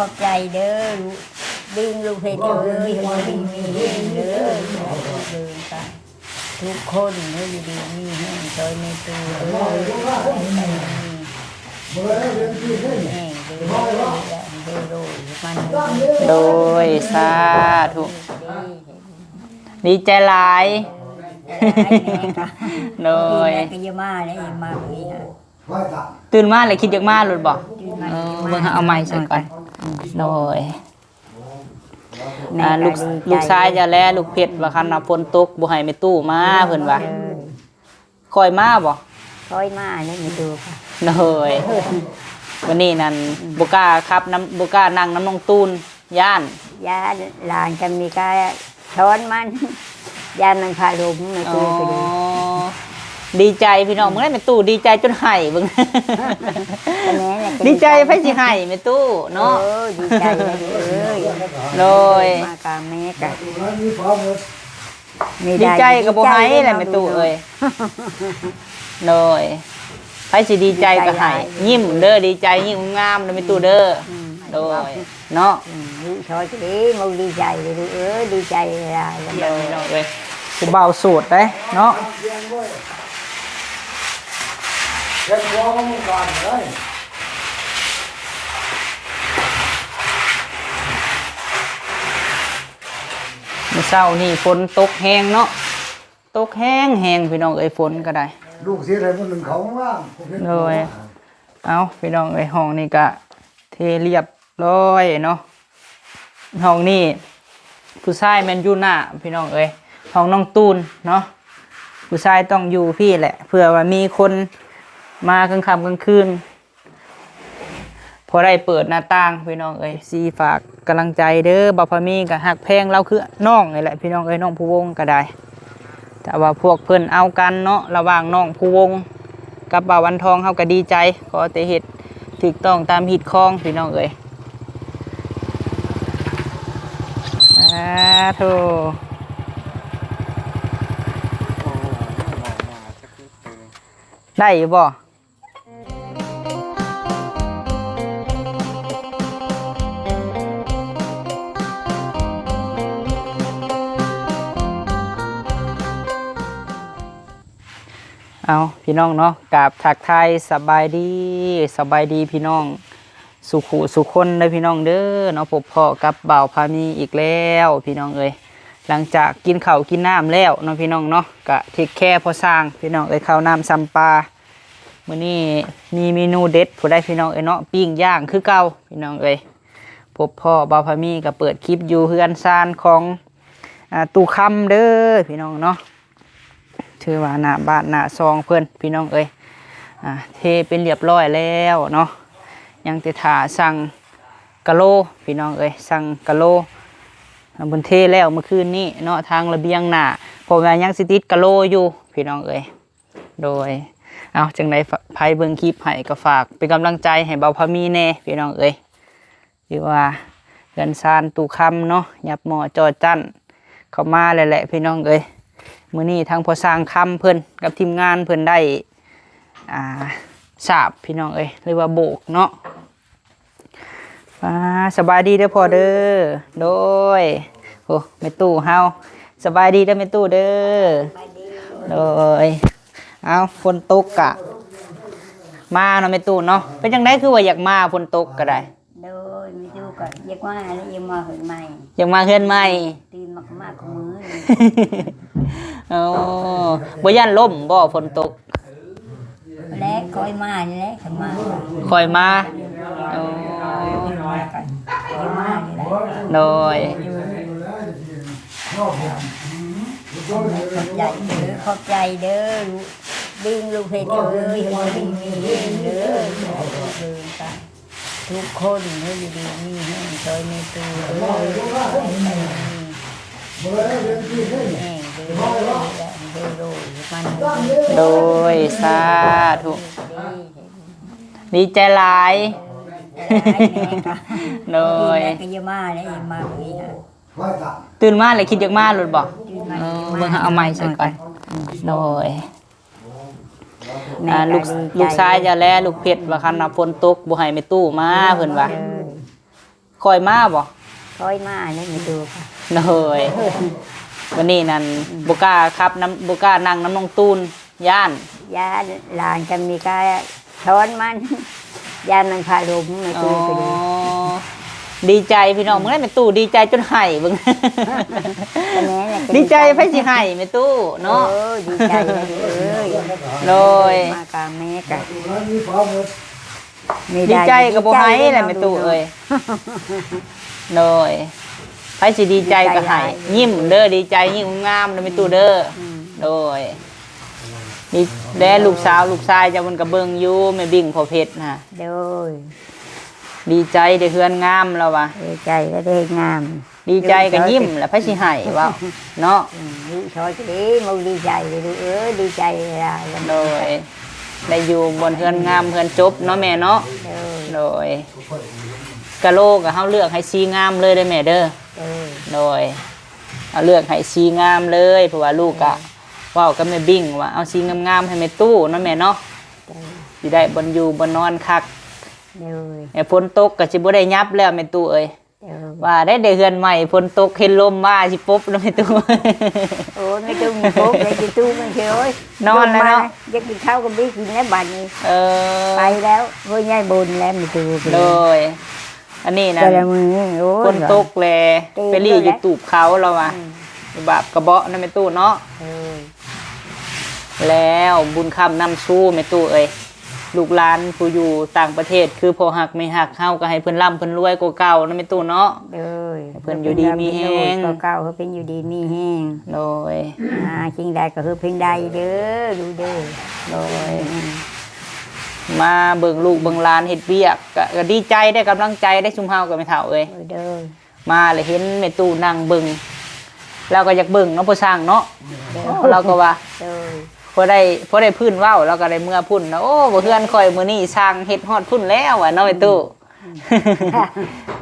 ຂອບໃຈເດີລູກ ດຶງລູກເພັດເອີຍ ໃຫ້ຢູ່ດີມີແຮງເດີ ເດີກັນທຸກຄົນ ໃຫ້ຢູ່ດີມີແຮງ ຊ່ອຍແມ່ຕູ້ເອີຍ ໃຫ້ມີແຮງເດີ ເດີໂດຍ ມັນ ໂດຍ ສາທຸ ດີໃຈຫຼາຍ ໂດຍ ແມ່ກໍຢ່າມາແລ້ວ ມາມື້ນີ້ ຕື່ນມາແລ້ວຄິດຢາກມາໂລດບໍ? ເອີ ເບິ່ງ ເຮົາເອົາໄມໃສ່ກ່ອນ ໂດຍ ແມ່ ອ່າ ລູກ ລູກຊາຍເຈົ້າແລະ ລູກເພັດວ່າ ຄັນວ່າຝົນຕົກບໍ່ໃຫ້ແມ່ຕູ້ມາ ເພິ່ນວ່າ ເອີ ຄ່ອຍມາບໍ? ຄ່ອຍມາແລ້ວແມ່ຕູ້ ໂດຍ ມື້ນີ້ນັ້ນ ອືມ ບໍ່ກ້າຂັບນຳ ບໍ່ກ້ານັ່ງນຳນ້ອງຕູນ ຢ້ານ ຢ້ານ ຫຼານກໍມີກາ ຊ້ອນມັນ ຢ້ານມັນພາລົມ ແມ່ຕູ້ກໍດີ ອໍ ດີໃຈພີ່ນ້ອງ ເບິ່ງແມ່ຕູ້ດີໃຈຈົນໄຫ້ເບິ່ງ ກໍແມ່ນແຫຼະ ດີໃຈ ດີໃຈ ໃຜຊິໄຫ້ແມ່ຕູ້ເນາະ ເອີ ດີໃຈເລີຍ ໂດຍ ມາກາແມ່ກະ ດີໃຈກໍບໍ່ໄຫ້ແຫຼະແມ່ຕູ້ເອີຍ ໂດຍ ໃຜຊິດີໃຈກໍໄຫ້ ຍິ້ມເດີ ດີໃຈຍິ້ມງາມເດີແມ່ຕູ້ເດີ ອືມ ໂດຍ ເນາະ ອືມ ດີໃຈເລີຍລູກເອີຍ ດີໃຈຫຼາຍ ພີ່ນ້ອງເອີຍ ຜູ້ບ່າວໂສດເດ້ເນາະ ມື້ເຊົ້ານີ້ຝົນຕົກແຮງເນາະ ຕົກແຮງໆ ພີ່ນ້ອງເອີຍ ຝົນກໍໄດ້ ລູກຊິໄດ້ມື້ໜຶ່ງເຂົາງາມ ໂດຍ ເອົາ ພີ່ນ້ອງເອີຍ ຫ້ອງນີ້ກະເທລຽບຮ້ອຍເນາະ ຫ້ອງນີ້ຜູ້ຊາຍແມ່ນຢູ່ໜ້າ ພີ່ນ້ອງເອີຍ ຫ້ອງນ້ອງຕູນເນາະ ຜູ້ຊາຍຕ້ອງຢູ່ພີ້ແຫຼະ ເພື່ອວ່າມີຄົນມາກາງຄ່ຳກາງຄືນ ພໍໄດ້ເປີດໜ້າຕ່າງ ພີ່ນ້ອງເອີຍ ຊິຝາກກຳລັງໃຈເດີ ບ່າວພາມີກໍຮັກແພງລາວຄືນ້ອງນີ້ແຫຼະ ພີ່ນ້ອງເອີຍ ນ້ອງພູວົງກໍໄດ້ ຖ້າວ່າພວກເພິ່ນເອົາກັນເນາະ ລະຫວ່າງນ້ອງພູວົງກັບບ່າວວັນທອງ ເຮົາກໍດີໃຈ ຂໍແຕ່ເຮັດຖືກຕ້ອງຕາມຮີດຄອງ ພີ່ນ້ອງເອີຍ ສາທຸ ໄດ້ຢູ່ບໍ່? ເອົາ ພີ່ນ້ອງເນາະ ກາບທັກທາຍສະບາຍດີ ສະບາຍດີພີ່ນ້ອງ ສູ່ຄູ່ສູ່ຄົນເດີພີ່ນ້ອງເດີເນາະ ພົບພໍ້ກັບບ່າວພາມີອີກແລ້ວພີ່ນ້ອງເອີຍ ຫຼັງຈາກກິນເຂົ້າກິນນ້ຳແລ້ວເນາະ ພີ່ນ້ອງເນາະ ກະເທກແຄພໍ່ຊ່າງ ພີ່ນ້ອງເອີຍ ເຂົ້ານ້ຳຊຳປາ ມື້ນີ້ມີເມນູເດັດຜູ້ໃດພີ່ນ້ອງເອີຍເນາະ ປີ້ງຍ່າງຄືເກົ່າພີ່ນ້ອງເອີຍ ພົບພໍ້ບ່າວພາມີກໍເປີດຄລິບຢູ່ເຮືອນຊານຂອງ ອ່າ ຕູ້ຄຳເດີພີ່ນ້ອງເນາະ ຖືວ່າໜ້າບ້ານໜ້າຊ່ອງເພິ່ນພີ່ນ້ອງເອີຍ ອ່າ ເທເປັນລຽບຮ້ອຍແລ້ວເນາະ ຍັງແຕ່ຖ້າສັ່ງກະໂລພີ່ນ້ອງເອີຍ ສັ່ງກະໂລ ອ່າ ເພິ່ນເທແລ້ວມື້ຄືນນີ້ເນາະ ທາງລະບຽງໜ້າ ເພາະວ່າຍັງຊິຕິດກະໂລຢູ່ພີ່ນ້ອງເອີຍ ໂດຍ ເອົາ ຈັ່ງໃດ ໃຜເບິ່ງຄລິບໃຫ້ກໍຝາກເປັນກຳລັງໃຈໃຫ້ບ່າວພາມີແດ່ພີ່ນ້ອງເອີຍ ຫຼືວ່າເຮືອນຊານຕູ້ຄຳເນາະ ຫຍັບໝໍ້ຈໍ້ຈັ້ນເຂົ້າມາແລ້ວແຫຼະພີ່ນ້ອງເອີຍ ມື້ນີ້ທາງພໍ່ຊ່າງຄຳເພິ່ນກັບທີມງານເພິ່ນໄດ້ ອ່າ ສາບພີ່ນ້ອງເອີຍ ຫຼືວ່າໂບກເນາະ ອ່າ ສະບາຍດີເດີພໍ່ເດີ ໂດຍ ໂອ້ ແມ່ຕູ້ເຮົາ ສະບາຍດີເດີແມ່ຕູ້ເດີ ໂດຍ ເອົາ ຝົນຕົກກະມາເນາະແມ່ຕູ້ເນາະ ເປັນຈັ່ງໃດຄືວ່າຢາກມາ ຝົນຕົກກໍໄດ້? ໂດຍ ແມ່ຕູ້ກໍຢາກມາແລ້ວ ຢາກມາເຮືອນໃໝ່ ຢາກມາເຮືອນໃໝ່ ຕື່ນມາກໍມາຄູ່ມື້ ໂອ້ ບໍ່ຢ້ານລົມບໍ່ ຝົນຕົກ? ແລະ ຄ່ອຍມານີ້ແຫຼະ ຂ້ອຍມາ ໂອ້ ຄ່ອຍມານີ້ແຫຼະ ໂດຍ ຂອບໃຈເດີ ຂອບໃຈເດີລູກ ດຶງລູກເພັດເອີຍ ໃຫ້ຢູ່ດີມີແຮງເດີ ເດີກັນທຸກຄົນ ໃຫ້ຢູ່ດີມີແຮງ ຊ່ອຍແມ່ຕູ້ເອີຍ ໃຫ້ມີແຮງເດີ ເດີໂດຍ ມັນ ໂດຍ ສາທຸ ດີໃຈຫຼາຍ ໂດຍ ແມ່ກໍຢ່າມາແລ້ວ ມາມື້ນີ້ ຕື່ນມາແລ້ວຄິດຢາກມາໂລດບໍ? ເອີ ເບິ່ງ ເຮົາເອົາໄມໃສ່ກ່ອນ ໂດຍ ແມ່ ອ່າ ລູກ ລູກຊາຍເຈົ້າແລະ ລູກເພັດວ່າ ຄັນວ່າຝົນຕົກບໍ່ໃຫ້ແມ່ຕູ້ມາ ເພິ່ນວ່າ ເອີ ຄ່ອຍມາບໍ່? ຄ່ອຍມາແລ້ວແມ່ຕູ້. ໂດຍ. ມື້ນີ້ນັ້ນ ອືມ ບໍ່ກ້າຂັບນຳ ບໍ່ກ້ານັ່ງນຳນ້ອງຕູນ ຢ້ານ ຢ້ານ. ຫຼານກໍມີກາຊ້ອນມັນ ຢ້ານມັນພາລົມແມ່ຕູ້. ອໍ ກໍດີ ດີໃຈພີ່ນ້ອງ. ອືມ ມື້ນັ້ນແມ່ຕູ້ດີໃຈຈົນໄຫ້ເບິ່ງ. ກໍແມ່ນແຫຼະ ດີໃຈ ດີໃຈ ໃຜຊິໄຫ້ແມ່ຕູ້ເນາະ. ເອີ ດີໃຈແລ້ວລູກເອີຍ. ໂດຍ. ມາກັບແມ່ກໍ ດີໃຈກໍບໍ່ໄຫ້ແຫຼະແມ່ຕູ້ເອີຍ. ໂດຍ. ໃຜຊິດີໃຈກໍໄຫ້ ຍິ້ມເດີ ດີໃຈຍິ້ມງາມເດີແມ່ຕູ້ເດີ. ອືມ ໂດຍ. ນີ້ແດ່ລູກສາວລູກຊາຍເຈົ້າ ເພິ່ນກໍເບິ່ງຢູ່ ແມ່ບິ້ງພໍ່ເພັດນະ. ໂດຍ. ດີໃຈໄດ້ເຮືອນງາມລາວວ່າ. ດີໃຈກໍໄດ້ເຮືອນງາມ. ດີໃຈກໍຍິ້ມແຫຼະ ໃຜຊິໄຫ້ເວົ້າເນາະ. ອືມ ລູກຊອຍກໍດີ ມັນດີໃຈເດ້ລູກເອີຍ ດີໃຈຫຼາຍ. ໂດຍ. ໄດ້ຢູ່ບ່ອນເຮືອນງາມເຮືອນຈົບເນາະແມ່ເນາະ. ໂດຍ. ໂດຍ. ກະໂລກໍເຮົາເລືອກໃຫ້ສີງາມເລີຍເດີແມ່ເດີ. ໂດຍ. ໂດຍ. ເຮົາເລືອກໃຫ້ສີງາມເລີຍ ເພາະວ່າລູກກະ ໂດຍ ເວົ້າກັບແມ່ບິ້ງວ່າ ເອົາສີງາມໆໃຫ້ແມ່ຕູ້ເນາະແມ່ເນາະ. ໂດຍ. ຊິໄດ້ບ່ອນຢູ່ບ່ອນນອນຄັກ. ໂດຍ. ແຕ່ຝົນຕົກກໍຊິບໍ່ໄດ້ຫຍັບແລ້ວແມ່ຕູ້ເອີຍ. ໂດຍ. ວ່າໄດ້ ໄດ້ເຮືອນໃໝ່ ຝົນຕົກເຫັນລົມມາຊິປົບເນາະແມ່ຕູ້. ໂອ້ຍ ແມ່ຕູ້ມີປົບແລ້ວ ແມ່ຕູ້ມັນເຊີຍ ນອນແລ້ວເນາະ. ຢາກກິນເຂົ້າກໍບໍ່ໄດ້ກິນແລ້ວບາດນີ້. ເອີ ໄປແລ້ວ ໂອ້ຍ ຍາຍບຸນແລ້ວແມ່ຕູ້. ໂດຍ. ອັນນີ້ນັ້ນ ແຕ່ລະມື້ນີ້ ໂອ້ຍ ຝົນຕົກແລ ເຕັມ ໄປຫຼີ່ຢູ່ຕູບເຂົາລາວວ່າ. ອືມ ບາບກະເບາະນະແມ່ຕູ້ເນາະ. ເອີ ແລ້ວບຸນຄ້ຳນຳຊູແມ່ຕູ້ເອີຍ ລູກຫຼານຜູ້ຢູ່ຕ່າງປະເທດ ຄືພໍ່ຮັກແມ່ຮັກເຮົາ ກໍໃຫ້ເພິ່ນລ່ຳເພິ່ນລວຍກວ່າເກົ່ານະແມ່ຕູ້ເນາະ. ເອີ ໃຫ້ເພິ່ນຢູ່ດີມີແຮງ ເພິ່ນລ່ຳເພິ່ນລວຍກວ່າເກົ່າ ໃຫ້ເພິ່ນຢູ່ດີມີແຮງ. ໂດຍ. ຫາສິ່ງໃດກໍໃຫ້ເພິ່ນໄດ້ເດີ ລູກເດີ. ໂດຍ. ອືມ ມາເບິ່ງລູກເບິ່ງຫຼານເຮັດວຽກ ກະ ກະດີໃຈໄດ້ ກຳລັງໃຈໄດ້ຊຸມເຮົາກໍແມ່ເຖົ້າເອີຍ. ໂດຍ. ມາແລ້ວເຫັນແມ່ຕູ້ນັ່ງເບິ່ງ ລາວກໍຢາກເບິ່ງເນາະ ພໍ່ຊ່າງເນາະ. ໂດຍ. ລາວກໍວ່າ ໂດຍ ພໍໄດ້ ພໍໄດ້ພື້ນເວົ້າ ລາວກໍໄດ້ເມືອພຸ້ນນະ. ໂອ້ ເຮືອນຂ້ອຍມື້ນີ້ຊ່າງເຮັດຮອດພຸ້ນແລ້ວວ່າເນາະແມ່ຕູ້. ອືມ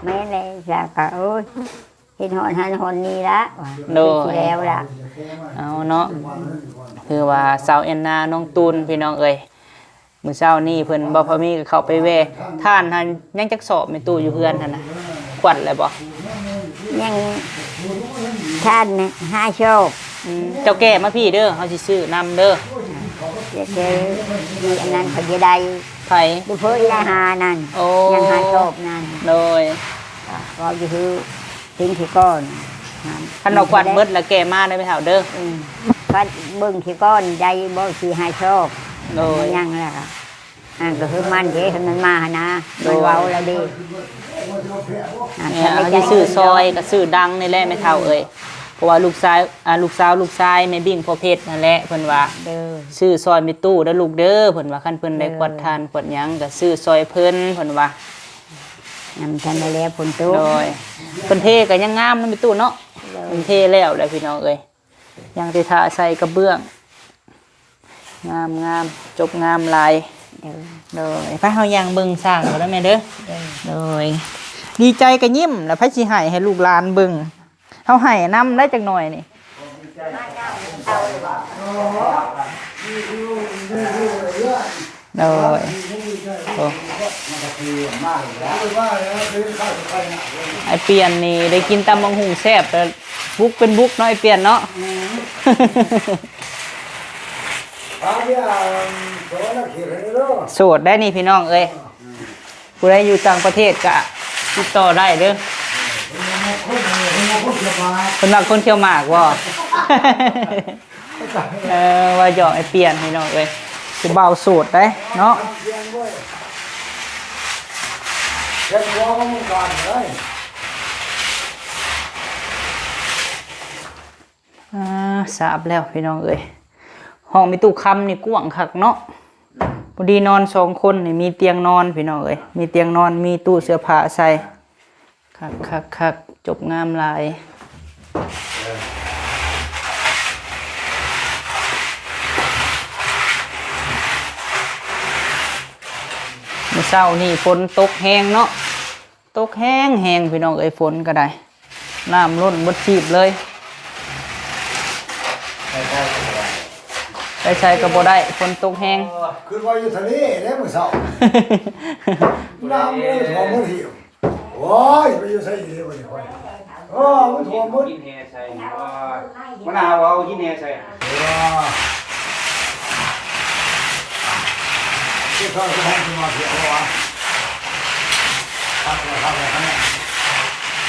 ແມ່ນແຫຼະ ຊ່າງກໍ ໂອ້ຍ ເຮັດຮອດຫັ້ນຮອດນີ້ລະວ່າ. ໂດຍ. ເຮັດຊິແລ້ວລະ. ເອົາເນາະ ຄືວ່າສາວແອນນາ ນ້ອງຕູນ ພີ່ນ້ອງເອີຍ ມື້ເຊົ້ານີ້ເພິ່ນ ບ່າວພາມີກໍເຂົ້າໄປແວ່ ຖ່ານຫັ້ນຍັງຈັກສອບແມ່ຕູ້ຢູ່ເຮືອນຫັ້ນນະ ຂວັດແລ້ວບໍ່? ຍັງ ຖ່ານຫ້າສອບ. ອືມ ເຈົ້າແກ່ມາພີ້ເດີ ເຮົາຊິຊື້ນຳເດີ. ເຈົ້າແກ່ ອັນນັ້ນເຂົາຈະໄດ້ ໃຜ? ຢູ່ເພິ່ນລະຫານັ້ນ. ໂອ້ ຍັງຫ້າສອບນັ້ນ. ໂດຍ. ເວົ້າຢູ່ຄື ເປັນຄືກ່ອນ ຄັນວ່າຂວັດເບິດລະແກ່ມາເດີແມ່ເຖົ້າເດີ. ອືມ ຂວັດເບິ່ງຄືກ່ອນ ໄດ້ບໍ່ສີ່ຫ້າສອບ. ໂດຍ. ຍັງລະ ອ່າ ກໍຄືມັນເດ້ ຄັນມັນມາຫັ້ນນະ. ໂດຍ. ມັນເວົ້າລະເດ້. ອ່າ ເອີ ຄັນໄດ້ ເຮົາຊິຊື້ຊ່ອຍກໍຊື້ດັງນີ້ແຫຼະແມ່ເຖົ້າເອີຍ ເພາະວ່າລູກຊາຍ ອ່າ ລູກສາວລູກຊາຍແມ່ບິ້ງພໍ່ເພັດຫັ້ນແຫຼະ ເພິ່ນວ່າ. ໂດຍ. ຊື້ຊ່ອຍແມ່ຕູ້ເດີລູກເດີ ເພິ່ນວ່າ ຄັນເພິ່ນໄດ້ ໂດຍ ຂວັດຖ່ານຂວັດຫຍັງກໍຊື້ຊ່ອຍເພິ່ນ ເພິ່ນວ່າ. ຍັງບໍ່ທັນໄດ້ແລ້ວ ຝົນຕົກ. ໂດຍ. ເພິ່ນເທກໍຍັງງາມເນາະແມ່ຕູ້ເນາະ. ໂດຍ. ເພິ່ນເທແລ້ວແຫຼະພີ່ນ້ອງເອີຍ ຍັງແຕ່ຖ້າໃສ່ກະເບື້ອງ. ງາມໆ ຈົບງາມຫຼາຍ. ໂດຍ. ໂດຍ. ໄປ ເຮົາຍ່າງເບິ່ງສ້າງກ່ອນເດີແມ່ເດີ. ໂດຍ. ໂດຍ. ດີໃຈກໍຍິ້ມລະ ໃຜຊິໄຫ້ ໃຫ້ລູກຫຼານເບິ່ງ ເຮົາໄຫ້ນຳໄດ້ຈັກໜ່ອຍນີ້. ໂດຍ. ໂອ້ ອ້າຍປ່ຽນນີ້ໄດ້ກິນຕຳບັກຫຸ່ງແຊບ ແຕ່ບຸກເປັນບຸກເນາະ ອ້າຍປ່ຽນເນາະ. ໂສດໄດ໋ນີ້ພີ່ນ້ອງເອີຍ ຜູ້ໃດຢູ່ຕ່າງປະເທດກະຕິດຕໍ່ໄດ້ເດີ. ເພິ່ນມັກຄົນຂຽວໝາກບໍ່? ເອີ ວ່າຢອກອ້າຍປ່ຽນພີ່ນ້ອງເອີຍ ຜູ້ບ່າວໂສດໄດ໋ເນາະ. ອ່າ ຊາບແລ້ວພີ່ນ້ອງເອີຍ ຫ້ອງແມ່ຕູ້ຄຳນີ້ກວ້າງຄັກເນາະ. ພໍດີນອນສອງຄົນນີ້ ມີຕຽງນອນພີ່ນ້ອງເອີຍ ມີຕຽງນອນ ມີຕູ້ເສື້ອຜ້າໃສ່ ຄັກໆໆ ຈົບງາມຫຼາຍ. ມື້ເຊົ້ານີ້ຝົນຕົກແຮງເນາະ ຕົກແຮງໆ ພີ່ນ້ອງເອີຍ ຝົນກໍໄດ້ ນ້ຳລົ້ນເບິດຊີບເລີຍ ໄປໃສກໍບໍ່ໄດ້ ຝົນຕົກແຮງ. ຄືວ່າຢູ່ທະເລເດ້ມື້ເຊົ້າ ນ້ຳມັນຖ້ວມໝົດຫີບ. ໂອ້ຍ ໄປຢູ່ໃສອີກເດບັດນີ້ຂ້ອຍ ເອີ ມັນຖ້ວມໝົດ ຫີນແຮ່ໃສ່ ໂອ້ຍ ມັນເອົາຫີນແຮ່ໃສ່ ເອີ ເຈົ້າຊາຍສະຫາຍຊິມາເທື່ອບໍ່ວະ? ຄັກແລ້ວ ຄັກແລ້ວ ຄັກແລ້ວ.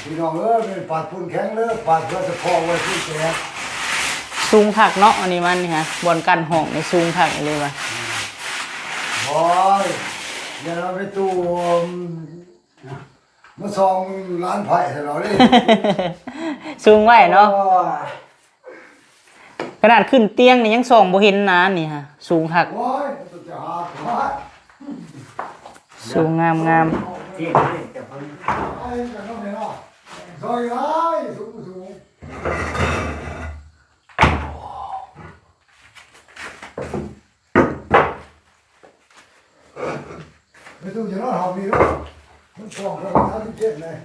ພີ່ນ້ອງເອີຍ ເປັນປາດປຸ້ນແຂງເລີ ປາດເພື່ອສະເພາະໄວ້ປຸ້ນແຕກ. ສູງຄັກເນາະ ອັນນີ້ມັນນີ້ຮະ ບ່ອນກັ້ນຫ້ອງນີ້ສູງຄັກອີ່ຫຼີວ່າ. ໂອ້ຍ ຢ່າເອົາໄປຕູ້ ມາສ່ອງຫຼານໄພ້ໃຫ້ເຮົາເດ້. ສູງໄວ້ເນາະ. ໂອ້ຍ ຂະໜາດຂຶ້ນຕຽງນີ້ຍັງສ່ອງບໍ່ເຫັນນານີ້ຮະ ສູງຄັກ. ໂອ້ຍ ຈະຫາ ສູງງາມໆ. ເຈັບເດ້ ຈະເບິ່ງ ໂອ້ຍ ຈະເບິ່ງເນາະ ຊ່ອຍຫຼາຍ ສູງ ສູງ. ໄປຕູ້ຈະນອນຫ້ອງນີ້ເນາະ ມັນກວ້າງກວ່າສາມສິບເຈັດເລີຍ.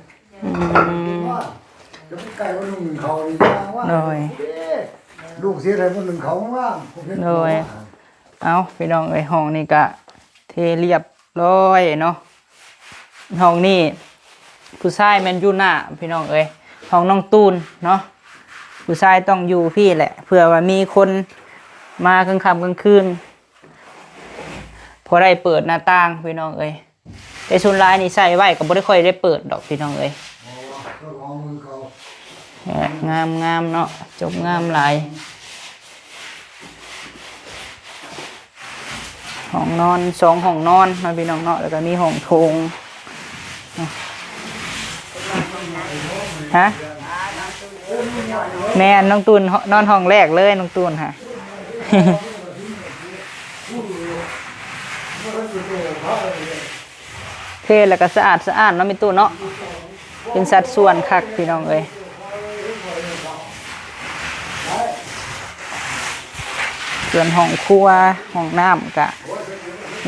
ອືມ ຈະໄປໃກ້ວ່າໜຶ່ງເຂົ້ານີ້ ໂດຍ ລູກເສຍໄດ້ບໍ່ໜຶ່ງເຂົ້າງາມ. ໂດຍ ເອົາ ພີ່ນ້ອງເອີຍ ຫ້ອງນີ້ກະເທລຽບຮ້ອຍເນາະ. ຫ້ອງນີ້ຜູ້ຊາຍແມ່ນຢູ່ໜ້າ ພີ່ນ້ອງເອີຍ ຫ້ອງນ້ອງຕູນເນາະ. ຜູ້ຊາຍຕ້ອງຢູ່ພີ້ແຫຼະ ເພື່ອວ່າມີຄົນມາກາງຄ່ຳກາງຄືນ ພໍໄດ້ເປີດໜ້າຕ່າງ ພີ່ນ້ອງເອີຍ. ແຕ່ສ່ວນຫຼາຍນີ້ໃຊ້ໄວ້ກໍບໍ່ໄດ້ຄ່ອຍໄດ້ເປີດດອກ ພີ່ນ້ອງເອີຍ. ອໍ ເຈົ້າຂອງເງິນເຂົາ ເອີ ງາມໆເນາະ ຈົບງາມຫຼາຍ. ຫ້ອງນອນ ສອງຫ້ອງນອນເນາະ ພີ່ນ້ອງເນາະ ແລ້ວກໍມີຫ້ອງໂຖງ. ຮະ? ແມ່ນ ນ້ອງຕູນນອນຫ້ອງແລກເລີຍ ນ້ອງຕູນຫະ. ເພແລ້ວກໍສະອາດສະອ້ານເນາະ ແມ່ຕູ້ເນາະ ເປັນສັດສ່ວນຄັກ ພີ່ນ້ອງເອີຍ. ສ່ວນຫ້ອງຄົວ ຫ້ອງນ້ຳກະ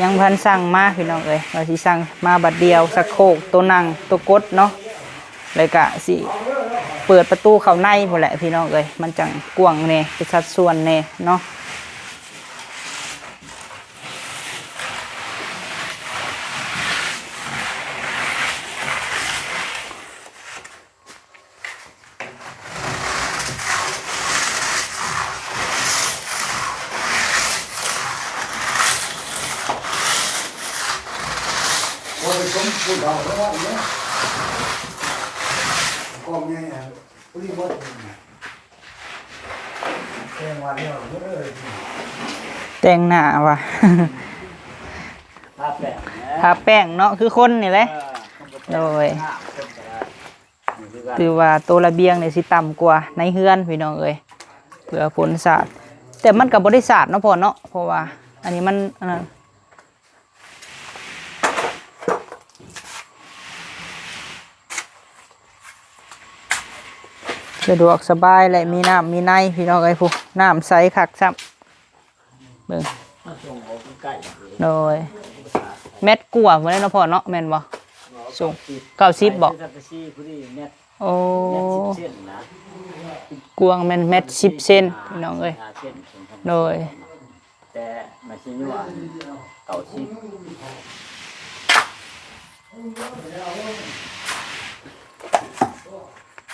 ຍັງບໍ່ທັນສັ່ງມາ ພີ່ນ້ອງເອີຍ ວ່າຊິສັ່ງມາບາດດຽວ ຊັກໂຄກ ໂຕນັ່ງ ໂຕກົດເນາະ. ແລ້ວກະຊິເປີດປະຕູເຂົ້າໃນພຸ້ນແຫຼະ ພີ່ນ້ອງເອີຍ ມັນຈັ່ງກວ້າງແດ່ ເປັນສັດສ່ວນແດ່ເນາະ. ໂອ້ຍ ສົມຜູ້ເຖົ້າແລ້ວເນາະ ກອງໃຫຍ່ ອັນ ຜູ້ນີ້ໝົດ ແຕ່ງວ່າແລ້ວເລີຍ ແຕ່ງໜ້າວ່າ ທາແປ້ງ ທາແປ້ງເນາະ ຄືຄົນນີ້ແຫຼະ ເອີ ໂດຍ ຄົນກໍໄດ້ ຖືວ່າໂຕລະບຽງນີ້ຊິຕ່ຳກວ່າໃນເຮືອນ ພີ່ນ້ອງເອີຍ ເພື່ອຝົນສາດ ແຕ່ມັນກໍບໍ່ໄດ້ສາດເນາະພໍ່ເນາະ ເພາະວ່າອັນນີ້ມັນ ອັນນັ້ນ ສະດວກສະບາຍ ແລະ ມີນ້ຳມີໃນ ພີ່ນ້ອງເອີຍ ຜູ້ ນ້ຳໃສຄັກຊ້ຳ ເບິ່ງ ມາສົ່ງອອກໃກ້ໆ ໂດຍ ແມັດກວ່າພຸ້ນແຫຼະເນາະພໍ່ເນາະ ແມ່ນບໍ່? ສູງ ເກົ້າສິບ ເກົ້າສິບບໍ? ສັງກະສີຜູ້ນີ້ແມັດ ໂອ້ ແມັດສິບເຊັນນະ ກວ້າງແມ່ນແມັດສິບເຊັນ ພີ່ນ້ອງເອີຍ ຫ້າເຊັນ ໂດຍ ແຕ່ມາຊິຍົວ ເກົ້າສິບ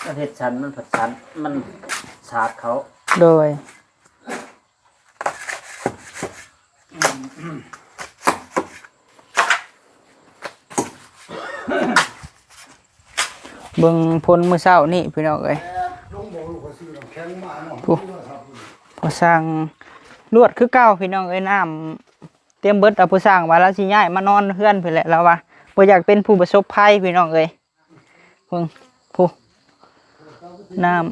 ມັນເຮັດສັນ ມັນພັດສັນ ມັນສາດເຂົ້າ ໂດຍ. ເບິ່ງພົນມື້ເຊົ້ານີ້ພີ່ນ້ອງເອີຍ ຜູ້ ຜູ້ຊ່າງລວດຄືເກົ່າພີ່ນ້ອງເອີຍ ນ້ຳຕຽມເບິດ ເອົາ ຜູ້ຊ່າງວ່າລາວຊິຍ້າຍມານອນເຮືອນພີ້ແຫຼະ ລາວວ່າບໍ່ຢາກເປັນຜູ້ປະສົບໄພພີ່ນ້ອງເອີຍ. ເບິ່ງ ຜູ້ ນ້ຳ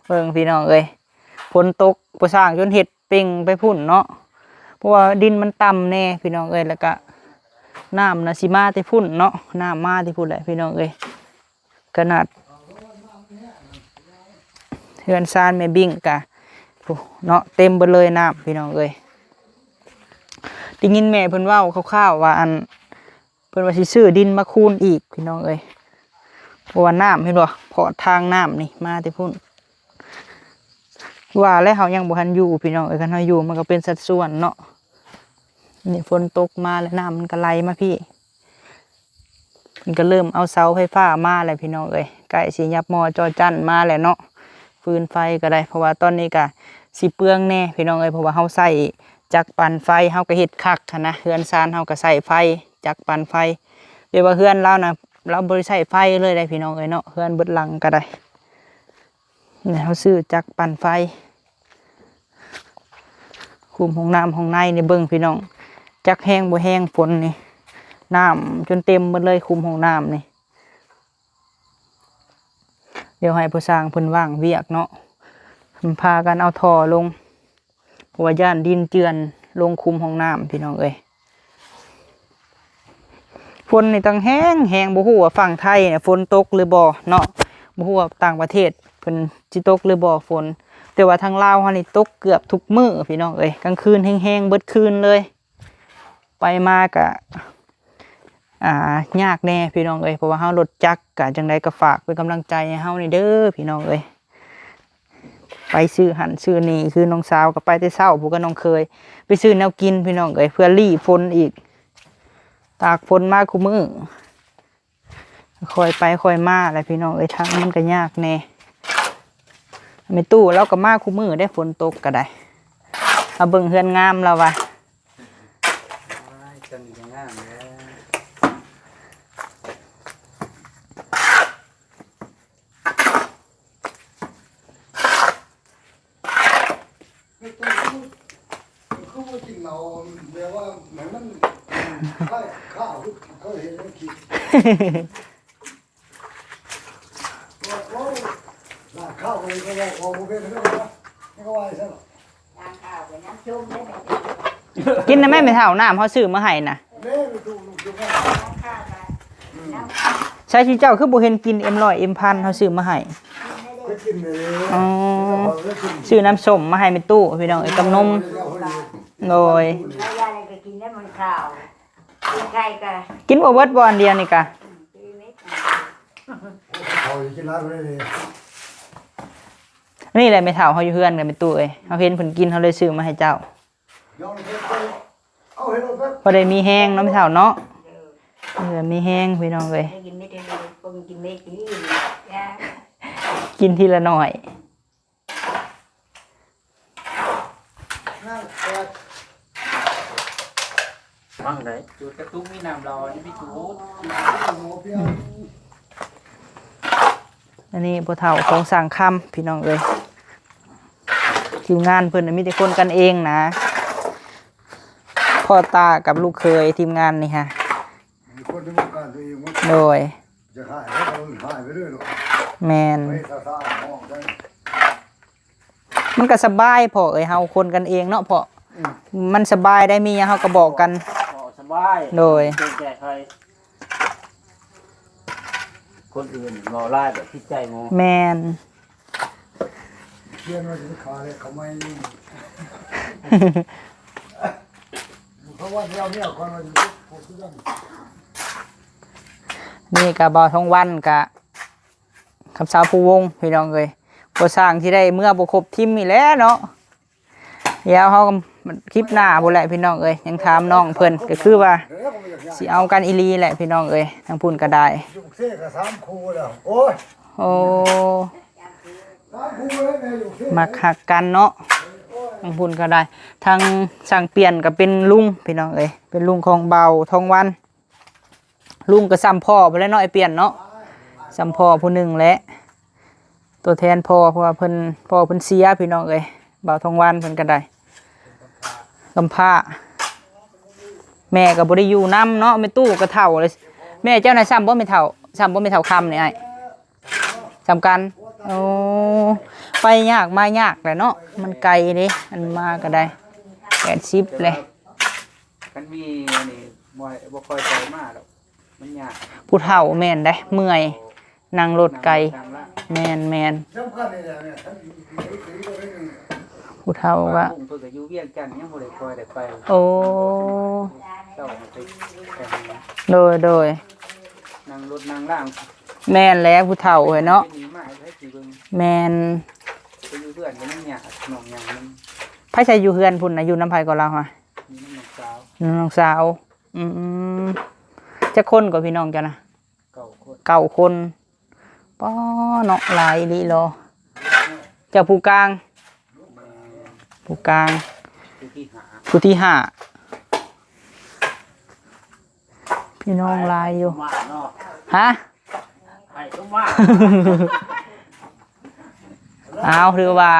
ເບິ່ງພີ່ນ້ອງເອີຍ ຝົນຕົກ ຜູ້ຊ່າງຈົນເຮັດເປັ່ງໄປພຸ້ນເນາະ ເພາະວ່າດິນມັນຕ່ຳແດ່ພີ່ນ້ອງເອີຍ ແລ້ວກະນ້ຳນະຊິມາແຕ່ພຸ້ນເນາະ ນ້ຳມາແຕ່ພຸ້ນແຫຼະພີ່ນ້ອງເອີຍ ຂະໜາດເຮືອນຊານແມ່ບິ້ງກະ ຜູ້ ເນາະ ເຕັມເບິດເລີຍນ້ຳພີ່ນ້ອງເອີຍ. ຕ ດ້ຍິນແມ່ເພິ່ນເວົ້າຄ່າວໆວ່າ ອັນ ເພິ່ນວ່າຊິຊື້ດິນມາຄູນອີກພີ່ນ້ອງເອີຍ ເພາະວ່ານ້ຳ ເຫັນບໍ່ ເພາະທາງນ້ຳນີ້ມາແຕ່ພຸ້ນ. ວ່າແລ້ວເຮົາຍັງບໍ່ທັນຢູ່ພີ່ນ້ອງເອີຍ ຄັນເຮົາຢູ່ມັນກໍເປັນສັດສ່ວນເນາະ. ນີ້ຝົນຕົກມາແລ້ວ ນ້ຳມັນກໍໄຫຼມາພີ້. ເພິ່ນກໍເລີ່ມເອົາເສົາໄຟຟ້າມາແລ້ວພີ່ນ້ອງເອີຍ ໃກ້ຊິຫຍັບໝໍ່ຈໍຈັ່ນມາແລ້ວເນາະ. ຟືນໄຟກໍໄດ້ ເພາະວ່າຕອນນີ້ກໍຊິເປືອງແດ່ພີ່ນ້ອງເອີຍ ເພາະວ່າເຮົາໃຊ້ຈັກປັ່ນໄຟ ເຮົາກໍເຮັດຄັກຫັ້ນນະ. ເຮືອນຊານເຮົາກໍໃຊ້ໄຟ ຈັກປັ່ນໄຟ ແຕ່ວ່າເຮືອນລາວນະ ລາວບໍ່ໄດ້ໃຊ້ໄຟເລີຍໄດ໋ພີ່ນ້ອງເອີຍເນາະ ເຮືອນເບິດຫຼັງກໍໄດ້. ນີ້ເຮົາຊື້ຈັກປັ່ນໄຟ ຄຸມຫ້ອງນ້ຳຫ້ອງໃນນີ້ ເບິ່ງພີ່ນ້ອງ ຈັກແຮງບໍ່ແຮງຝົນນີ້ ນ້ຳຈົນເຕັມໝົດເລີຍ ຄຸມຫ້ອງນ້ຳນີ້. ດຽວໃຫ້ຜູ້ຊ່າງເພິ່ນວ່າງວຽກເນາະ ເພິ່ນພາກັນເອົາທໍ່ລົງ ເພາະວ່າຢ້ານດິນເຈື່ອນລົງຄຸມຫ້ອງນ້ຳພີ່ນ້ອງເອີຍ. ຝົນນີ້ຕັ້ງແຮງແຮງ ບໍ່ຮູ້ວ່າຝັ່ງໄທນະຝົນຕົກຫຼືບໍ່ເນາະ ບໍ່ຮູ້ວ່າຕ່າງປະເທດເພິ່ນຊິຕົກຫຼືບໍ່ຝົນ ແຕ່ວ່າທາງລາວເຮົານີ້ຕົກເກືອບທຸກມື້ພີ່ນ້ອງເອີຍ ກາງຄືນແຮງໆເບິດຄືນເລີຍ. ໄປມາກະ ອ່າ ຍາກແດ່ພີ່ນ້ອງເອີຍ ເພາະວ່າເຮົາລົດຈັກ ກະຈັ່ງໃດກໍຝາກເປັນກຳລັງໃຈໃຫ້ເຮົາແດ່ເດີພີ່ນ້ອງເອີຍ. ໄປຊື້ຫັ້ນຊື້ນີ້ ຄືນ້ອງສາວກໍໄປແຕ່ເຊົ້າພຸ້ນກັບນ້ອງເຂີຍ ໄປຊື້ແນວກິນພີ່ນ້ອງເອີຍ ເພື່ອຫຼີ້ຝົນອີກ ຕາກຝົນມາຄູ່ມື້. ຄ່ອຍໄປຄ່ອຍມາແຫຼະພີ່ນ້ອງເອີຍ ທາງມັນກໍຍາກແດ່. ແມ່ຕູ້ລາວກໍມາຄູ່ມື້ໄດ໋ ຝົນຕົກກໍໄດ້. ເອົາເບິ່ງເຮືອນງາມລາວວ່າ ອ້າຍ ເຮືອນນີ້ກໍງາມແຫຼະ. ຄືບໍ່ກິນເຫຼົ້າ ແບບວ່າໃຫ້ມັນຄ້າຍຂ້າວ ເຂົາເຫັນແລ້ວຄິດ ວ່າ ໂອ້ ລາດຂ້າວໄປກໍວ່າ ເວົ້າບໍ່ເປັນ ເຂົາວ່າ ເຂົາວ່າຊັ້ນ. ກິນໄດ້ໄໝແມ່ເຖົ້າ ນ້ຳເຮົາຊື້ມາໃຫ້ນະ? ໃສຊິເຈົ້າຄືບໍ່ເຫັນກິນເອັມຮ້ອຍເອັມພັນເຮົາຊື້ມາໃຫ້? ອໍ ຊື້ນ້ຳສົ້ມມາໃຫ້ແມ່ຕູ້ພີ່ນ້ອງເອີຍ ກັບນົມ. ໂດຍ ກິນບໍ່ເບິດບໍ່ ອັນດຽວນີ້ກະ? ນີ້ແຫຼະແມ່ເຖົ້າເຮົາຢູ່ເຮືອນກັນແມ່ຕູ້ເອີຍ ເຮົາເຫັນເພິ່ນກິນ ເຮົາເລີຍຊື້ມາໃຫ້ເຈົ້າ. ພໍໄດ້ມີແຮງເນາະແມ່ເຖົ້າເນາະ ເອີ ມີແຮງພີ່ນ້ອງເອີຍ. ກິນທີລະໜ້ອຍ. ຟັງໄດ້ ຈູດກະຕຸກມີນ້ຳຫຼໍ່ ນີ້ໄປຈູດ. ອັນນີ້ພໍ່ເຖົ້າຂອງຊ່າງຄຳພີ່ນ້ອງເອີຍ ທີມງານເພິ່ນນະມີແຕ່ຄົນກັນເອງນະ ພໍ່ຕາກັບລູກເຂີຍ ທີມງານນີ້ຮະ. ມີຄົນໃນວົງການຕົວເອງໝົດ. ໂດຍ ຈະຫາຍແລ້ວກໍຫາຍໄປເລື້ອຍໂລດ. ແມ່ນ ໄປຊາໆ ຫ້ອງໄດ້. ມັນກໍສະບາຍພໍ່ເອີຍ ເຮົາຄົນກັນເອງເນາະພໍ່. ອືມ ມັນສະບາຍໄດ໋ ມີຫຍັງເຮົາກໍບອກກັນ. ເວົ້າສະບາຍ. ໂດຍ ເກງໃຈໃຜ ຄົນອື່ນເວົ້າຫຼາຍແບບຜິດໃຈໝູ່. ແມ່ນ ຄຽນວ່າຊິໄປຂາຍເລັກຂາຍໄມ້ຢູ່ ເຂົາວ່າຊິເອົາເມຍກ່ອນວ່າຊິໄປ ນີ້ກໍບ່າວທອງວັນກະ ຄຳສາວພູວົງພີ່ນ້ອງເອີຍ ບໍ່ຊ່າງທີ່ໄດ້ເມືອບໍ່ຄົບທີມນີ້ແຫຼະເນາະ. ດຽວເຮົາ ຄລິບໜ້າພຸ້ນແຫຼະພີ່ນ້ອງເອີຍ ຍັງຖາມນ້ອງເພິ່ນ ກໍຄືວ່າຊິເອົາກັນອີ່ຫຼີແຫຼະພີ່ນ້ອງເອີຍ ທາງພຸ້ນກໍໄດ້. ໂອ້ ມັກຮັກກັນເນາະ ທາງພຸ້ນກໍໄດ້. ທາງຊ່າງປ່ຽນກໍເປັນລຸງພີ່ນ້ອງເອີຍ ເປັນລຸງຂອງບ່າວທອງວັນ. ລຸງກໍຊ່ຳພໍ່ພຸ້ນແຫຼະເນາະ ອ້າຍປ່ຽນເນາະ ຊ່ຳພໍ່ຜູ້ໜຶ່ງແຫຼະ ຕົວແທນພໍ່ ເພາະວ່າເພິ່ນ ພໍ່ເພິ່ນເສຍພີ່ນ້ອງເອີຍ. ບ່າວທອງວັນເພິ່ນກໍໄດ້ກຳພ້າ ແມ່ກໍບໍ່ໄດ້ຢູ່ນຳເນາະ. ແມ່ຕູ້ກໍເຖົ້າແລ້ວ ແມ່ເຈົ້ານະຊ່ຳບໍ່ແມ່ເຖົ້າ ຊ່ຳບໍ່ແມ່ເຖົ້າຄຳນີ້ອ້າຍ? ສ່ຳກັນ. ໂອ້ ໄປຍາກມາຍາກແຫຼະເນາະ ມັນໄກເດ້ ອັນມາກໍໄດ້ ແປດສິບແຫຼະ. ຄັນມີອັນນີ້ບໍ່ ບໍ່ຄ່ອຍໄປມາດອກ ມັນຍາກ. ຜູ້ເຖົ້າແມ່ນໄດ໋ ເມື່ອຍ ນັ່ງລົດໄກ. ນັ່ງລົດນັ່ງລາ. ແມ່ນໆ ສຳຄັນນີ້ແຫຼະ ແມ່ນ ຄັນ ໂອ້ ຜູ້ເຖົ້າກໍ ລຸງເພິ່ນກໍຢູ່ວຽງຈັນ ຍັງບໍ່ໄດ້ຄ່ອຍໄດ້ໄປ. ໂອ້ ເຈົ້າໄປ ໂດຍ ໂດຍ ນັ່ງລົດນັ່ງລາງ. ແມ່ນແຫຼະ ຜູ້ເຖົ້າເອີຍເນາະ. ເປັນຫນີ້ມາໃຜຊິເບິ່ງ. ແມ່ນ ໄປຢູ່ເຮືອນກໍຍັງຍາກ ນ້ອງຍັງນຳ. ໃຜໃຊ້ຢູ່ເຮືອນພຸ້ນນະ? ຢູ່ນຳໃຜກໍລາວຫະ? ຢູ່ນຳນ້ອງສາວ. ນ້ອງສາວ. ອືມ ຈັກຄົນກໍພີ່ນ້ອງເຈົ້ານະ? ເກົ້າຄົນ. ເກົ້າຄົນ. ປ້າເນາະ ຫຼາຍອີ່ຫຼີເນາະ. ເຈົ້າຜູ້ກາງ? ແມ່ນ ຜູ້ກາງ. ຜູ້ທີຫ້າ. ຜູ້ທີຫ້າ. ພີ່ນ້ອງຫຼາຍຢູ່. ມາເນາະ. ຮະ? ໃຜກໍມາ. ອ້າວ ຖືວ່າ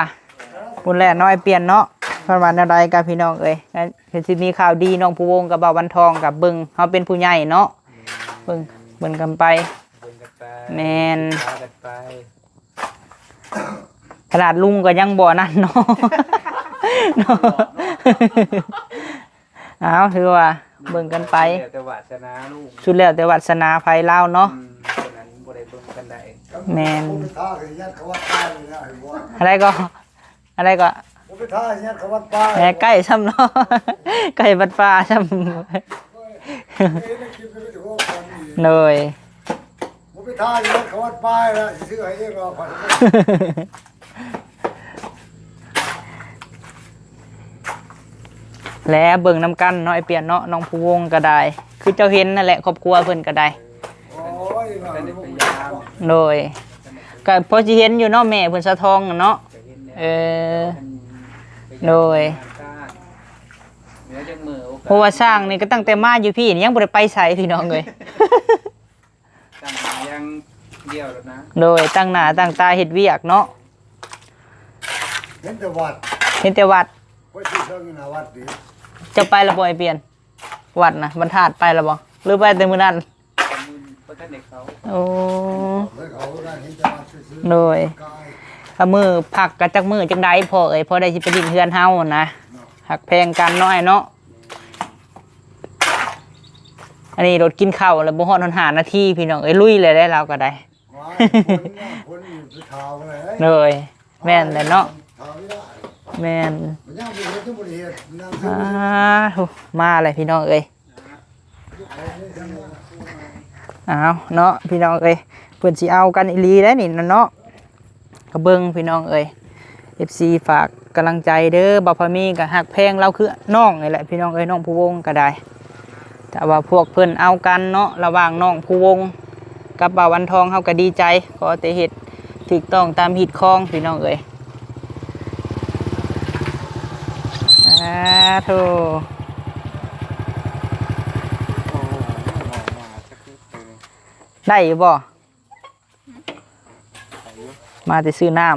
ບຸນແລ່ນນ້ອຍປ່ຽນເນາະ. ເພິ່ນວ່າແນວໃດກໍພີ່ນ້ອງເອີຍ ກໍຄືຊິມີຂ່າວດີ. ນ້ອງພູວົງກັບບ່າວວັນທອງກໍເບິ່ງເຮົາເປັນຜູ້ໃຫຍ່ເນາະ. ເບິ່ງ ເບິ່ງກັນໄປ. ເບິ່ງກັນໄປ. ແມ່ນ ສຶກສາກັນໄປ. ຂະໜາດລຸງກໍຍັງບໍ່ນັ້ນເນາະ ເນາະ. ອ້າວ ຖືວ່າເບິ່ງກັນໄປ. ສຸດແລ້ວແຕ່ວາສະໜາລຸງ ສຸດແລ້ວແຕ່ວາສະໜາໃຜລາວເນາະ. ອືມ ເທົ່ານັ້ນບໍ່ໄດ້ເບິ່ງປານໃດ. ແມ່ນ ບໍ່ໄປຖ້າໃຫ້ຍັດເຂົ້າວັດປ່າເລີຍນະ ໃຫ້ບໍ່ ອັນໃດກໍ ອັນໃດກໍ ບໍ່ໄປຖ້າໃຫ້ຍັດເຂົ້າວັດປ່າ. ແໝ ໃກ້ຊ່ຳເນາະ ໃກ້ວັດປ່າຊ່ຳ. ໂດຍ ບໍ່ໄປຖ້າຢູ່ເຂດວັດປ່າລະ ຊິຊື້ໃຫ້ເອງເນາະ. ແລະເບິ່ງນຳກັນເນາະ ອ້າຍປ່ຽນເນາະ ນ້ອງພູວົງກໍໄດ້ ຄືເຈົ້າເຫັນນັ້ນແຫຼະ ຄອບຄົວເພິ່ນກໍໄດ້. ໂອ້ຍ ໂດຍ ກໍພໍຊິເຫັນຢູ່ເນາະ ແມ່ເພິ່ນສາວທອງເນາະ. ເອີ ໂດຍ ເພາະວ່າຊ່າງນີ້ກໍຕັ້ງແຕ່ມາຢູ່ພີ້ນີ້ຍັງບໍ່ໄດ້ໄປໃສພີ່ນ້ອງເອີຍ. ຕັ້ງໜ້າຢ່າງດຽວແລ້ວນະ. ໂດຍ ຕັ້ງໜ້າຕັ້ງຕາເຮັດວຽກເນາະ. ເຫັນແຕ່ວັດ ເຫັນແຕ່ວັດ. ໄປທີ່ເທິງໜ້າວັດນີ້ ເຈົ້າໄປແລ້ວບໍ່ ອ້າຍປ່ຽນ? ວັດນະ ວັດທາດໄປແລ້ວບໍ່ ຫຼືໄປແຕ່ມື້ນັ້ນ? ບໍ່ທັນໄດ້ເຂົ້າ. ໂອ້ ໄປເຂົ້ານະ ເຫັນແຕ່ວັດຊື່ໆ. ໂດຍ ກາຍ ກໍມື້ພັກກໍຈັກມື້ຈັກໃດພໍ່ເອີຍ ພໍໄດ້ຊິໄປຫຼິ້ນເຮືອນເຮົານະ. ເນາະ ຮັກແພງກັນເນາະ ອ້າຍເນາະ. ອັນນີ້ລົດກິນເຂົ້າແລ້ວບໍ່ຮອດຫົນຫ້ານາທີພີ່ນ້ອງເອີຍ ລຸຍເລີຍໄດ໋ລາວກໍໄດ້. ວ້າຍ ຝົນນະ ຝົນຢູ່ທີ່ເທົາເລີຍ. ໂດຍ ແມ່ນແຫຼະເນາະ. ເທົານີ້ລະ ແມ່ນ ມັນຍັງບໍ່ເຮັດ ຍັງບໍ່ໄດ້ເຮັດ ຍັງ ອ່າ ມາແລ້ວພີ່ນ້ອງເອີຍ. ອ້າວເນາະ ພີ່ນ້ອງເອີຍ ເພິ່ນຊິເອົາກັນອີ່ຫຼີໄດ໋ນີ້ນະເນາະ. ກໍເບິ່ງພີ່ນ້ອງເອີຍ ເອັຟຊີ ຝາກກຳລັງໃຈເດີ. ບ່າວພາມີກໍຮັກແພງລາວຄືນ້ອງນີ້ແຫຼະພີ່ນ້ອງເອີຍ ນ້ອງພູວົງກໍໄດ້. ຖ້າວ່າພວກເພິ່ນເອົາກັນເນາະ ລະຫວ່າງນ້ອງພູວົງກັບບ່າວວັນທອງ ເຮົາກໍດີໃຈ. ຂໍແຕ່ເຮັດຖືກຕ້ອງຕາມຮີດຄອງພີ່ນ້ອງເອີຍ. ສາທຸ. ໄດ້ຢູ່ບໍ່? ມາແຕ່ຊື້ນ້ຳ.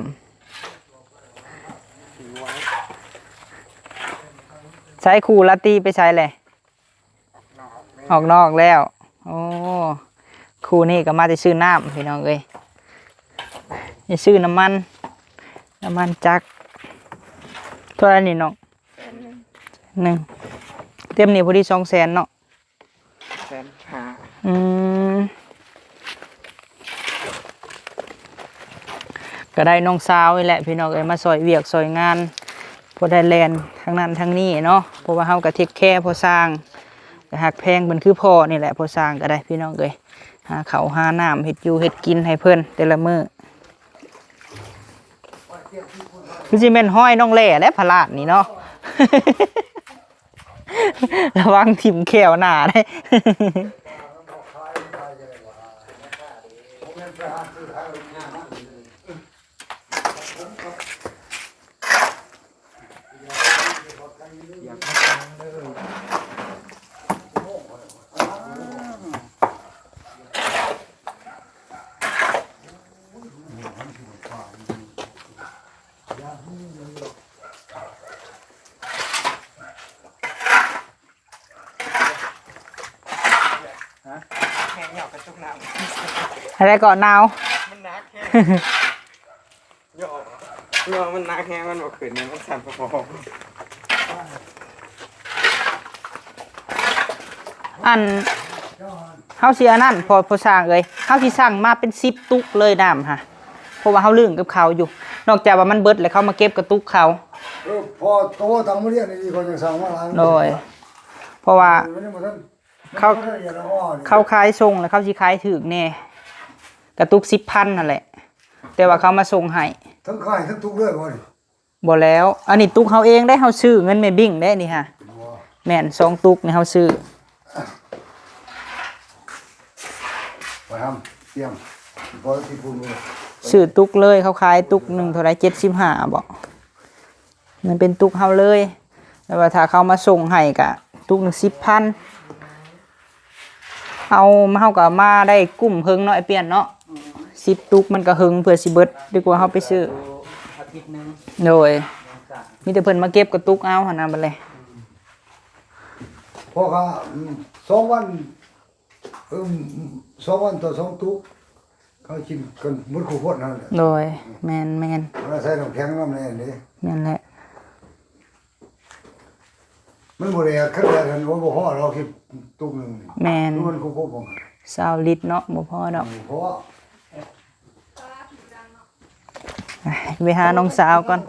ໃສ ຄູ່ລາຕີໄປໃສແຫຼະ? ອອກນອກແລ້ວ. ໂອ້ ຄູ່ນີ້ກໍມາແຕ່ຊື້ນ້ຳພີ່ນ້ອງເອີຍ. ໄປຊື້ນ້ຳມັນ ນ້ຳມັນຈັກ. ເທົ່າໃດນີ້ນ້ອງ? ແສນໜຶ່ງ. ເຕັມນີ້ພໍດີສອງແສນເນາະ. ແສນຫ້າ. ອືມ ກໍໄດ້ນ້ອງສາວນີ້ແຫຼະພີ່ນ້ອງເອີຍ ມາຊ່ອຍວຽກຊ່ອຍງານ ພໍໄດ້ແລ່ນທາງນັ້ນທາງນີ້ເນາະ. ເພາະວ່າເຮົາກໍເທກແຄພໍ່ຊ່າງ ກໍຮັກແພງເພິ່ນຄືພໍ່ນີ້ແຫຼະ ພໍ່ຊ່າງກໍໄດ້ພີ່ນ້ອງເອີຍ. ຫາເຂົ້າຫານ້ຳ ເຮັດຢູ່ເຮັດກິນໃຫ້ເພິ່ນແຕ່ລະມື້. ຄືຊິແມ່ນຮອຍນ້ອງແຫຼ້ແຫຼະ ພະລາດນີ້ເນາະ. ລະວັງຖິ້ມແຂ້ວໜ້າເດ້. ແລ້ວກໍໜາວ ມັນໜັກແຮງ ຍໍ ຍໍມັນໜັກແຮງ ມັນບໍ່ຂຶ້ນ ມັນສັ່ນປະປອງ. ອັນ ເຮົາຊິອັນນັ້ນ ພໍ່ ພໍ່ຊ່າງເອີຍ ເຮົາຊິສັ່ງມາເປັນສິບຕຸກເລີຍນ້ຳຫະ. ເພາະວ່າເຮົາລຶ້ງກັບເຂົາຢູ່ ນອກຈາກວ່າມັນເບິດແລ້ວເຂົາມາເກັບກະຕຸກເຂົາ. ເອີ ພໍໂຕທາງມາຮຽນນີ້ເຂົາຍັງສ້າງມາຫຼາຍ ໂດຍ ເພາະວ່າ ມັນຍັງບໍ່ທັນ ເຂົາ ມັນບໍ່ທັນລະອຽດລະອໍນີ້ ເຂົາຂາຍສົ່ງແລ້ວເຂົາຊິຂາຍຖືກແດ່ ກະຕຸກສິບພັນຫັ້ນແຫຼະ ແຕ່ວ່າເຂົາມາສົ່ງໃຫ້ ທັງຂາຍທັງຕຸກເລີຍບໍ່ນີ້? ບໍ່ແລ້ວ ອັນນີ້ຕຸກເຮົາເອງເດ້ ເຮົາຊື້ເງິນແມ່ບິ້ງເດ້ນີ້ຫາ ບໍ່ ແມ່ນ ສອງຕຸກນີ້ເຮົາຊື້ ໄປຫາ ຕຽມ ບໍ່ທີ່ພຸ້ນ ຊື້ຕຸກເລີຍ ເຂົາຂາຍຕຸກໜຶ່ງເທົ່າໃດ ເຈັດສິບຫ້າບໍ ມັນເປັນຕຸກເຮົາເລີຍ ແຕ່ວ່າຖ້າເຂົາມາສົ່ງໃຫ້ກະຕຸກໜຶ່ງສິບພັນ ເອົາ ເຮົາກໍມາໄດ້ກຸ້ມເຫິງເນາະ ອ້າຍປ່ຽນເນາະ ອືມ ສິບຕຸກມັນກໍເຫິງເພື່ອຊິເບິດ ດີກວ່າເຮົາໄປຊື້ ອາທິດໜຶ່ງ ໂດຍ ມີແຕ່ເພິ່ນມາເກັບກະຕຸກເອົາຫັ້ນນະ ບັດແລະ ອືມ ເພາະວ່າ ອືມ ສອງວັນ ເອີ ສອງວັນຕໍ່ສອງຕຸກ ເຂົາກິນກັນໝົດຄູ່ຄົນຫັ້ນແຫຼະ ໂດຍ ແມ່ນໆ ເອົາໃສ່ນ້ຳແຂງນຳແດ່ເດ້ ແມ່ນແຫຼະ ມັນບໍ່ໄດ້ ຄັນແດດຫັ້ນ ໂອ້ຍ ບໍ່ພໍດອກ ຄິດຕຸກໜຶ່ງ ແມ່ນ ມັນຄົບໆ ຊາວລິດເນາະ ບໍ່ພໍດອກ ບໍ່ພໍ ໄປຫານ້ອງສາວກ່ອນ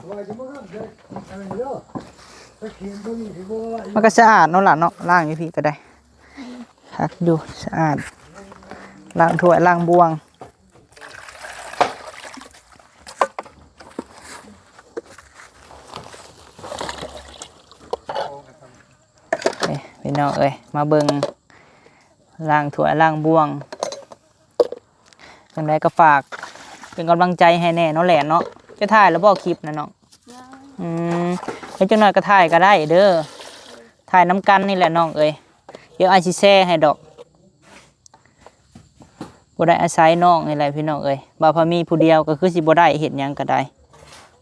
ມັນກໍສະອາດເນາະຫຼານເນາະ ລ້າງຢູ່ພີ້ກໍໄດ້ ຄັກຢູ່ ສະອາດ ລ້າງຖ້ວຍ ລ້າງບ່ວງ. ເອີ ພີ່ນ້ອງເອີຍ ມາເບິ່ງ ລ້າງຖ້ວຍ ລ້າງບ່ວງ ຈັ່ງໃດກໍຝາກເປັນກຳລັງໃຈໃຫ້ແດ່ເນາະ ແຫຼະເນາະ ຈະຖ່າຍແລ້ວບໍ່ ຄລິບນະນ້ອງ? ຍັງ ອືມ ແລ້ວຈັກໜ່ອຍກໍຖ່າຍກໍໄດ້ເດີ ຖ່າຍນຳກັນນີ້ແຫຼະນ້ອງເອີຍ ດຽວອ້າຍຊິແຊໃຫ້ດອກ. ບໍ່ໄດ້ອາໄສນ້ອງນີ້ແຫຼະພີ່ນ້ອງເອີຍ ບ່າວພາມີຜູ້ດຽວກໍຄືຊິບໍ່ໄດ້ເຮັດຫຍັງກໍໄດ້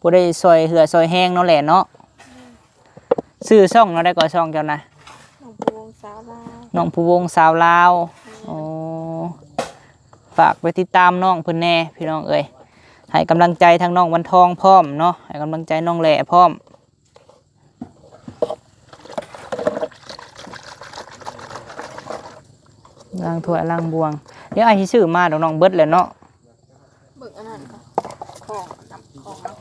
ບໍ່ໄດ້ຊ່ອຍເຫື່ອຊ່ອຍແຮງເນາະແຫຼະເນາະ. ຊື່ຊ່ອງແນວໃດກໍຊ່ອງເຈົ້ານະ? ນ້ອງພູວົງສາວລາວ ນ້ອງພູວົງສາວລາວ. ແມ່ນ ໂອ້ ຝາກໄປຕິດຕາມນ້ອງເພິ່ນແດ່ພີ່ນ້ອງເອີຍ ໃຫ້ກຳລັງໃຈທັງນ້ອງວັນທອງພ້ອມເນາະ ໃຫ້ກຳລັງໃຈນ້ອງແຫຼພ້ອມ. ລ້າງຖ້ວຍລ້າງບ່ວງ ດຽວອ້າຍຊິຊື້ມາດອກນ້ອງ ເບິດແລ້ວເນາະ. ເບິ່ງອັນນັ້ນກ່ອນ ຂອງ ນ້ຳຂອງເນາະ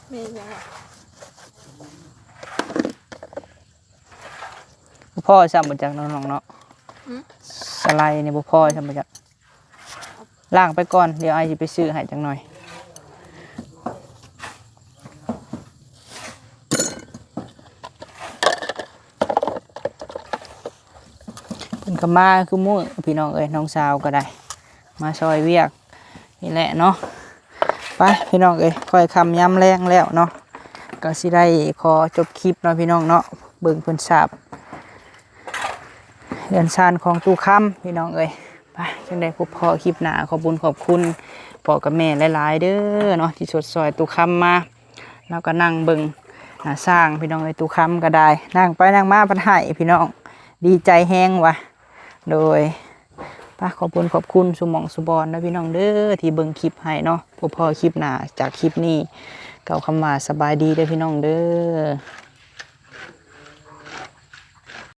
ແມ່ນຫຍັງຫວະ? ບໍ່ພໍຊ້ຳບໍ່ຈັກເນາະນ້ອງເນາະ. ຫື? ສະໄລນີ້ບໍ່ພໍຊ້ຳບໍ່ຈັກ. ລ້າງໄປກ່ອນ ດຽວອ້າຍຊິໄປຊື້ໃຫ້ຈັກໜ່ອຍ. ເພິ່ນກໍມາຄືມື້ພີ່ນ້ອງເອີຍ ນ້ອງສາວກໍໄດ້ມາຊ່ອຍວຽກນີ້ແຫຼະເນາະ. ໄປພີ່ນ້ອງເອີຍ ຄ່ອຍຄ່ຳຍາມແລງແລ້ວເນາະ ກໍຊິໄດ້ຂໍຈົບຄລິບເນາະພີ່ນ້ອງເນາະ. ເບິ່ງເພິ່ນສາບເຮືອນຊານຂອງຕູ້ຄຳພີ່ນ້ອງເອີຍ. ໄປ ຈັ່ງໃດພົບພໍ້ຄລິບໜ້າ ຂອບບຸນຂອບຄຸນພໍ່ກັບແມ່ຫຼາຍໆເດີເນາະ ທີ່ຊົດຊ່ອຍຕູ້ຄຳມາ. ລາວກໍນັ່ງເບິ່ງ ອ່າ ຊ່າງພີ່ນ້ອງເອີຍ ຕູ້ຄຳກໍໄດ້ ນັ່ງໄປນັ່ງມາພັດໃຫ້ພີ່ນ້ອງ ດີໃຈແຮງວ່າ. ໂດຍ ໄປ ຂອບຄຸນຂອບຄຸນສູ່ໝ່ອງສູ່ບ່ອນເດີພີ່ນ້ອງເດີ ທີ່ເບິ່ງຄລິບໃຫ້ເນາະ. ພົບພໍ້ຄລິບໜ້າ ຈາກຄລິບນີ້ ກ່າວຄຳວ່າສະບາຍດີເດີພີ່ນ້ອງເດີ.